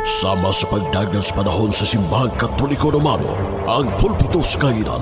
Sama sa pagdagan sa panahon sa Simbahang Katoliko Romano, ang pulpito sa kahanginan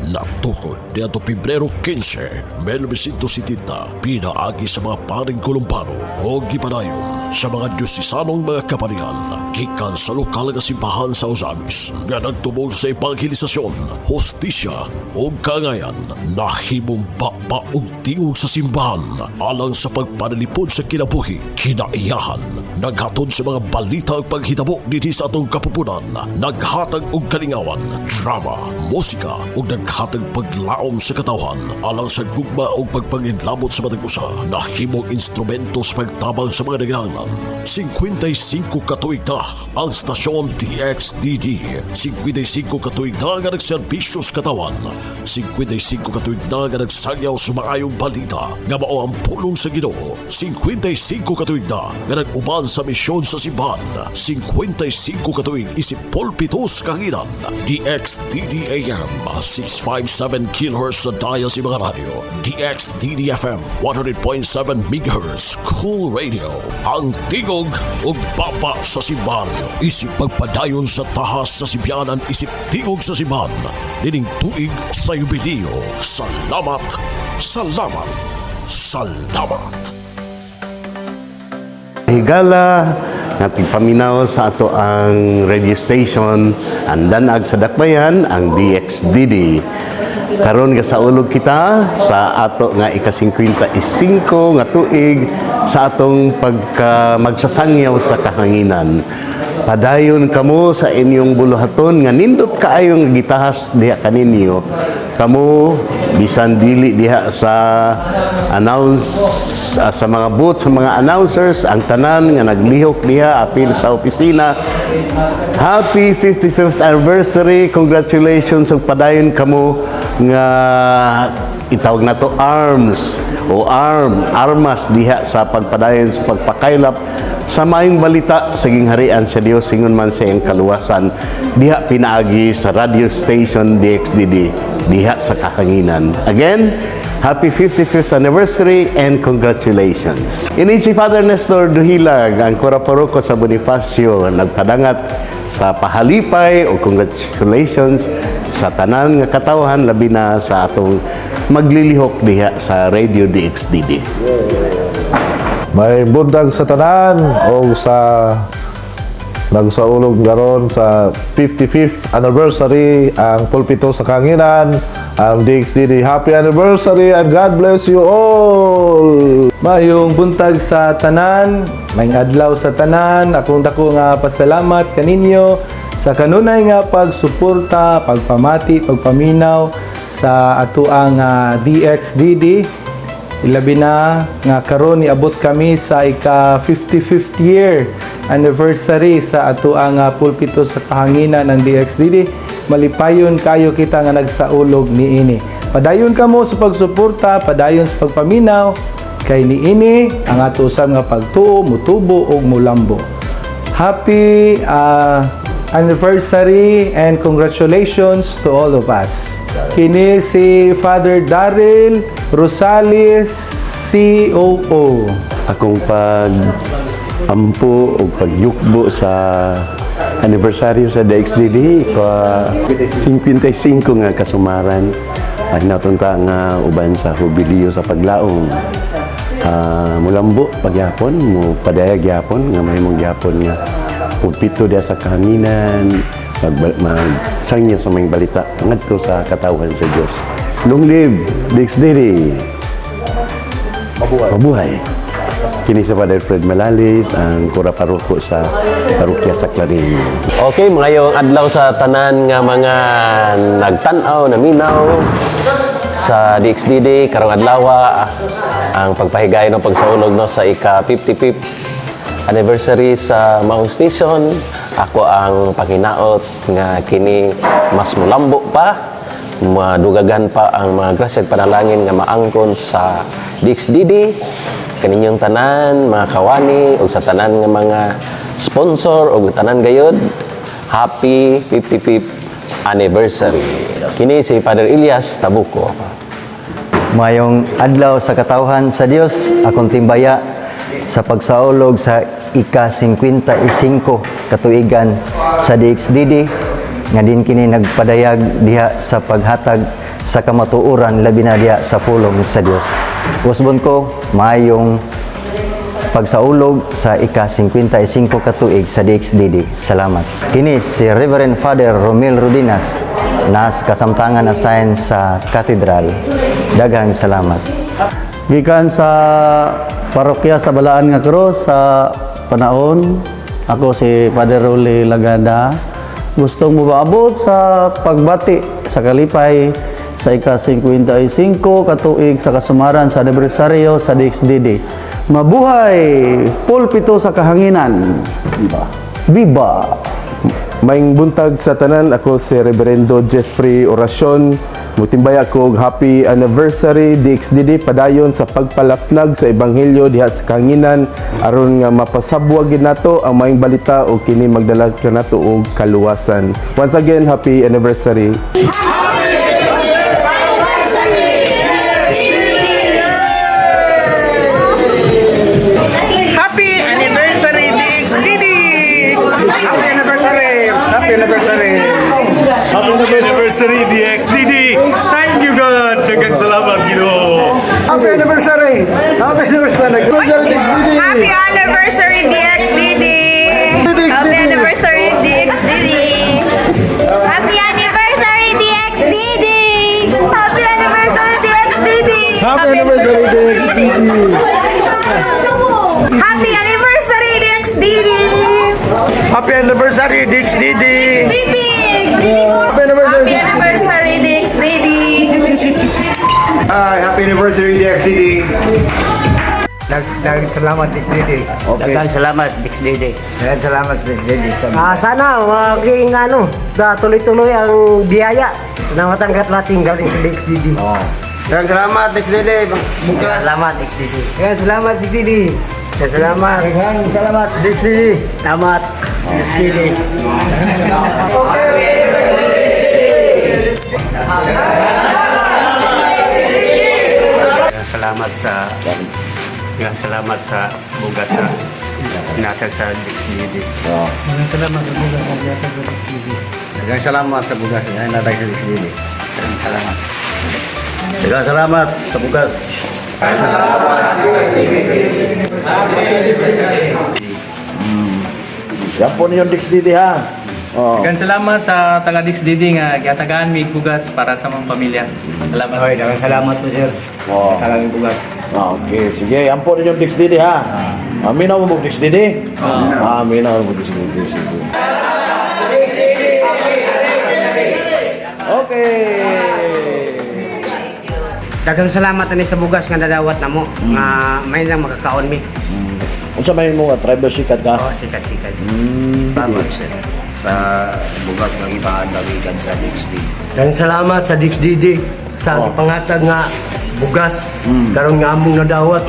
natukod niadto Pebrero 15, 1970, pinaagi sa mga paring Kolumbano o gipadayon sa mga diosesanong mga kaparian gikan sa lokal nga simbahan sa Ozamiz nga nagtubog sa ebanhelisasyon, hustisya ug kaangayan, nahimong baba ug tingog sa simbahan alang sa pagpanalipod sa kinabuhi, kinaiyahan, naghatod sa mga balita ug paghitabo dinhi sa atong kapupunan, naghatag og kalingawan, drama, musika ug naghatag paglaom sa katawhan alang sa gugma ug pagpanginlamot sa matag usa, nahimong instrumento sa pagtabang sa mga nagahanglan. 55 katuig na ang stasyon DXDD. 55 katuig na nga nagserbisyo sa katawhan. 55 katuig na nga nagsangyaw sa maayong balita nga mao ang pulong sa Ginoo. 55 katuig na nga nag-uban sa misyon sa simbahan. 55 katuig isip pulpito sa kahanginan. DXDD AM 657 kHz sa dial sa mga radyo. DXDD FM 100.7 MHz Cool Radio. Ang tingog ug baba sa simbahan. Isip pagpadayon sa tahas sa Sibianan, isip tingog sa simbahan. Nining tuig sa jubileo. Salamat! Salamat! Salamat! Higala nga tigpaminaw sa atoang radio station, ang danag sa Dakbayan, ang DXDD. Karon gasaulog kita sa ato nga ika-55 nga tuig sa atong pagka magsasangyaw sa kahanginan. Padayon kamo sa inyong buluhaton nga nindot kaayong gitahas diha kaninyo. Kamo bisan dili diha sa announce sa mga booth, sa mga announcers, ang tanan nga naglihok diha apil sa opisina. Happy 55th anniversary. Congratulations ug padayon kamo nga itawag nato arms o arm armas diha sa pagpadayon sa pagpakaylap sa maayong balita sa gingharian sa Dios ingon man sa iyang kaluwasan diha pinaagi sa radio station DXDD diha sa kahanginan. Again, happy 55th anniversary and congratulations. Ini si Father Nestor Duhilag, ang kura paroko sa Bonifacio, nagpadangat sa pahalipay o congratulations sa tanan nga katawhan, labi na sa atong maglilihok diha sa Radio DXDD. May buntag sa tanan o sa nagsaulog karon sa 55th anniversary ang pulpito sa kahanginan, ang DXDD. Happy anniversary and God bless you all. Mayong buntag sa tanan, mayong adlaw sa tanan, akong dako nga pasalamat kaninyo sa kanunay nga pagsuporta, pagpamati, pagpaminaw sa atoang DXDD. Ilabi na nga karon niabot kami sa ika 55th year anniversary sa atoang pulpito sa kahanginan ng DXDD. Malipayon kayo kita nga nagsaulog niini. Padayon kamo sa pagsuporta, padayon sa pagpaminaw kay niini ang ato usab nga pagtuo mutubo ug mulambo. Happy anniversary and congratulations to all of us. Kini si Father Daryl Rosales, COO. Akong pag ampo o pagyukbo sa anibersaryo sa DXDD ka 55 nga kasumaran ay natunta nga uban sa hubilyo sa paglaom. Mulambo pagyapon, mo padayag gyapon nga mahimong gyapon nga pulpito diha sa kahanginan, magsangyaw sa maayong balita ngadto sa katawhan sa Dios. Long live DXDD! Mabuhay. Mabuhay. Kini sa Father Fred Malalis, ang kura paroko sa parokya sa Clarin. Okay, maayong adlaw sa tanan nga mga nagtan-aw, naminaw sa DXDD karong adlaw, ang pagpahigayon ng pagsaulog, no, sa ika 55th anniversary sa maong station. Ako ang panginaot nga kini mas mulambo pa, madugagan pa ang mga grasya ug panalangin nga maangkon sa DXDD kaninyong tanan mga kawani ug sa tanan nga mga sponsor ug tanan gayod. Happy 55th anniversary. Kini si Father Elias Tabuco. Mayong adlaw sa katawhan sa Dios, akong timbaya sa pagsaulog sa ika-55 katuigan sa DXDD nga din kini nagpadayag diha sa paghatag sa kamatuoran, labi na diha sa pulong sa Dios. Usbon ko, maayong pagsaulog sa ika-55 katuig sa DXDD. Salamat. Kini si Reverend Father Romel Rudinas nas kasamtangan assign sa Cathedral. Daghang salamat. Gikan sa parokya sa Balaan nga Krus sa Panaon, ako si Father Rolly Lagada. Gustong mopaabot sa pagbati sa kalipay sa ika-55 katuig sa kasumaran sa anibersaryo sa DXDD. Mabuhay! Pulpito sa Kahanginan! Viva! Viva! Maayong buntag sa tanan, ako si Reverendo Jeffrey Oracion. Mutimbay ako og happy anniversary DXDD, padayon sa pagpalapnag sa ebanghelyo diha sa kahanginan aron nga mapasabwag gid nato ang maayong balita o kini magdala kanato og kaluwasan. Once again, happy anniversary. Happy anniversary, DXDD! Happy anniversary! Happy anniversary! Happy anniversary, DXDD! Thank you, God! Daghang salamat, Ginoo! Happy anniversary! Happy anniversary! Happy anniversary, DXDD! Happy anniversary, DXDD! Happy anniversary, DXDD! Happy anniversary, DXDD! Happy anniversary, DXDD! Happy anniversary, DXDD! Happy anniversary, DXDD! Happy anniversary, Happy anniversary, DXDD! Hi, happy anniversary, DXDD! Daghang salamat, DXDD. Daghang salamat, DXDD. Daghang salamat, DXDD. Sana maging ano, na tuloy-tuloy ang biyaya na matanggap natin galing sa DXDD. Oh. Daghang salamat, DXDD. Daghang salamat, DXDD. Daghang salamat, DXDD. Daghang salamat. Daghang salamat, DXDD. Salamat, DXDD. Salamat sa bugas sa natag sa DXDD. Daghang salamat sa bugas na natag sa DXDD. Daghang salamat sa bugas na natag sa DXDD. Daghang salamat. Daghang salamat sa bugas. Yan po ninyo DXDD ha. Oh. Daghang salamat sa taga DXDD nga gihatagan mig bugas para sa among pamilya. Salamat. Okay, daghang salamat po, sir. Oh. Talagang bugas. Okay, sige. Yan po ninyo DXDD ha. Ah, minaw mo DXDD? Ah, minaw mo DXDD. Sige. Okay. Daghang salamat ani sa bugas nga nadawat namo nga may lang makakaon mi. Unsa may mo nga driver sikat ka? Oh, sikat-sikat. Salamat, sir, sa bugas nga gipahandawigan sa DXDD. Daghang salamat sa DXDD sa oh. Pangatag nga bugas karon nga among nadawat.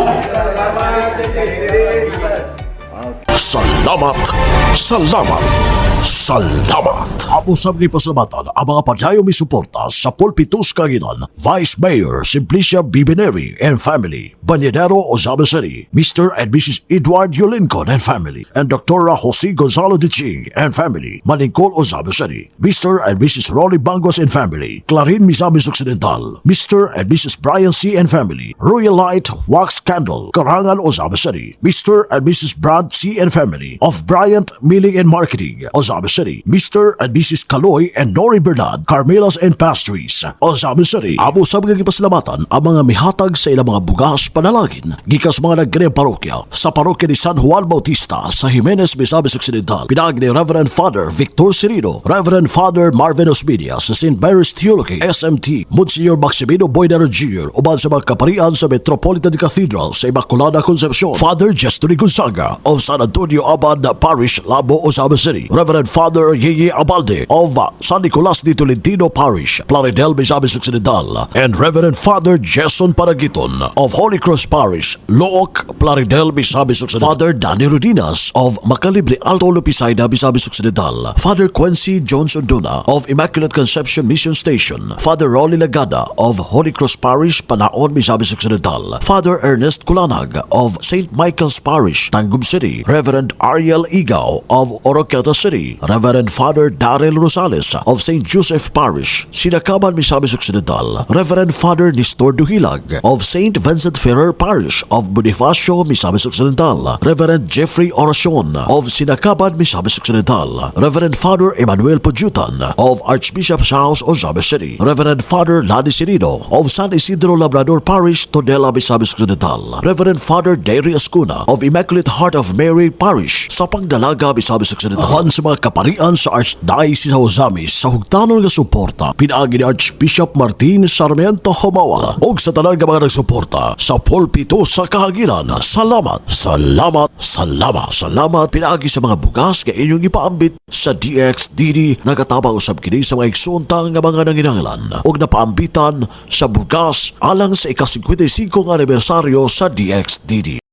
Salamat! Salamat! Salamat! Amo sa mga pasalamatan ang mga padayong misuporta sa Pulpito sa Kahanginan, Vice Mayor Simplicia Bibineri and family, Banyadero, Ozamiz City, Mr. and Mrs. Edward Yulincon and family, and Dr. Jose Gonzalo de Ching and family, Maningkol, Ozamiz City, Mr. and Mrs. Rolly Bangos and family, Clarin, Misamis Occidental, Mr. and Mrs. Brian C. and family, Royal Light Wax Candle, Karangan, Ozamiz City, Mr. and Mrs. Brad C. and family of Bryant Milling and Marketing, Ozamiz City, Mr. and Mrs. Kaloy and Nori Bernard, Carmelas and Pastries, Ozamiz City. Amo sa mga gipasalamatan ang mga mihatag sa ilang mga bugas panalangin gikan sa mga nagkanhing parokya sa parokya ni San Juan Bautista sa Jimenez, Misamis Occidental, pinaagi ni Reverend Father Victor Serino, Reverend Father Marvin Osmedia sa St. Mary's Theology, SMT, Monsignor Maximino Boydero Jr. uban sa mga kaparian sa Metropolitan Cathedral sa Immaculada Concepcion, Father Gestory Gonzaga of San Antonio Abad Parish, Labo, Ozamiz City, Reverend Father Yeye Abalde of San Nicolas de Tolentino Parish, Plaridel, Misamis Occidental, and Reverend Father Jason Paragiton of Holy Cross Parish, Looc, Plaridel, Misamis Occidental, Father Danny Rudinas of Macalibre Alto, Lopisaida, Misamis Occidental, Father Quincy Johnson Duna of Immaculate Conception Mission Station, Father Rolly Lagada of Holy Cross Parish, Panaon, Misamis Occidental, Father Ernest Kulanag of St. Michael's Parish, Tangub City, Reverend R. Ariel Igaw of Oroquieta City, Reverend Father Daryl Rosales of St. Joseph Parish, Sinakaban, Misamis Occidental, Reverend Father Nestor Duhilag of St. Vincent Ferrer Parish of Bonifacio, Misamis Occidental, Reverend Jeffrey Oracion of Sinakaban, Misamis Occidental, Reverend Father Emmanuel Pujutan of Archbishop's House, Ozamiz City, Reverend Father Lani Sirido of San Isidro Labrador Parish, Tudela, Misamis Occidental, Reverend Father Derry Ascuna of Immaculate Heart of Mary Parish, Sapang Dalaga, Misamis Occidental. Apan sa mga kaparian sa Archdiocese sa Ozamiz sa hugtanon nga suporta, pinaagi ni Archbishop Martin Sarmiento Jumawan ug sa tanan nga mga nagsuporta sa Pulpito sa Kahanginan. Salamat, salamat, salamat, salamat pinaagi sa mga bugas nga inyong ipaambit sa DXDD. Nagatabang usab kini sa mga igsuontang nga mga nanginahanglan ug napaambitan sa bugas alang sa ika-55 nga anibersaryo sa DXDD.